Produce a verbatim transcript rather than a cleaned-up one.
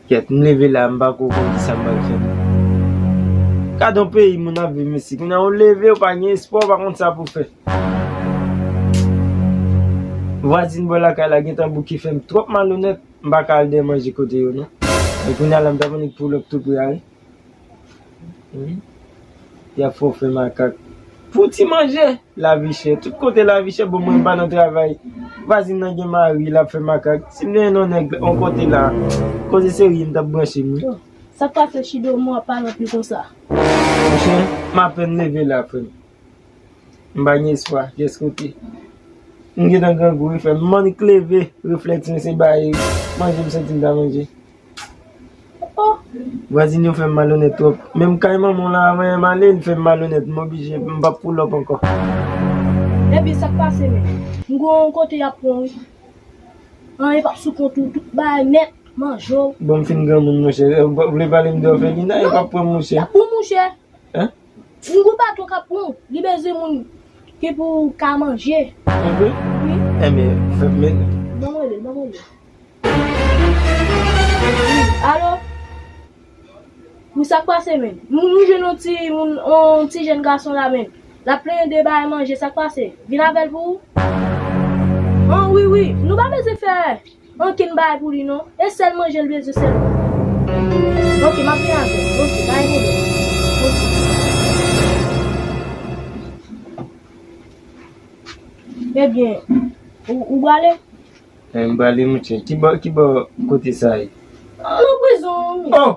Kèt, m leve la, m pa ko konn kisa m pral fè. Gade yon peyi moun ap viv, mesye. Kounye a ou leve, ou pa gen espwa, ou pa konn sa pou fè. Vwazin bò lakay la gentan bouke fè m twòp malonèt, m pa ka al dèyè manje kote yo, non. E kounye a la, m ta konn pou lòt tou pre a, wi. Wi. Y ap fè w fè makak. Pou ti manje, lavi chè. Tout kote lavi chè, bon, mwen m pa nan travay. Vwazin nan gen mari, l ap fè makak. Si m te gen yon nèg yon kote la, koze serye, m t ap branche m, wi. Sa k pase, Chido, mwen ap pale anpil konsa? Monchè, m apèn leve la, frè m. M pa gen espwa, pyès kote. M gentan grangou, wi, frè m. M annik leve, reflèks mwen se bay manje m santi m ta manje. Oh, vwazin yo fè m malonèt twòp. Menm kay manman w la, avan m ale, l fè m malonèt. M oblije, m p ap pull up ankò. Epi sa k pase, men? M gon kote y ap pran, wi. Anyen p ap sou kont ou, tout bagay nèt, manje w. Bon, m fin granmoun, monchè. Ou vle pale m de òfelina, yo p ap pran m, monchè. Y ap pran w, monchè. Hein? M gon patwon k ap pran w. Li bezwen moun ki pou ka manje. Mwen vre? Wi. Enben, fè m men. Ban m rele l, ban m rele l. Alo? Wi, sa k pase, men? Nou, nou jwenn yon ti, yon, yon ti jèn gason la, men. L ap plenyen de bagay manje, sa k pase? Vin avè l pou ou? An, wi, wi. Nou pa bezwen fè ankenn bagay pou li, non. E sèl manje l bezwen sèlman. Ok, m ap vin avè l. Ok, pa gen pwoblèm. Ok. Ebyen, ou, ou prale? Eh, m prale, monchè. Ki bò, ki bò kote sa ye? Nan prizon, wi. Oh!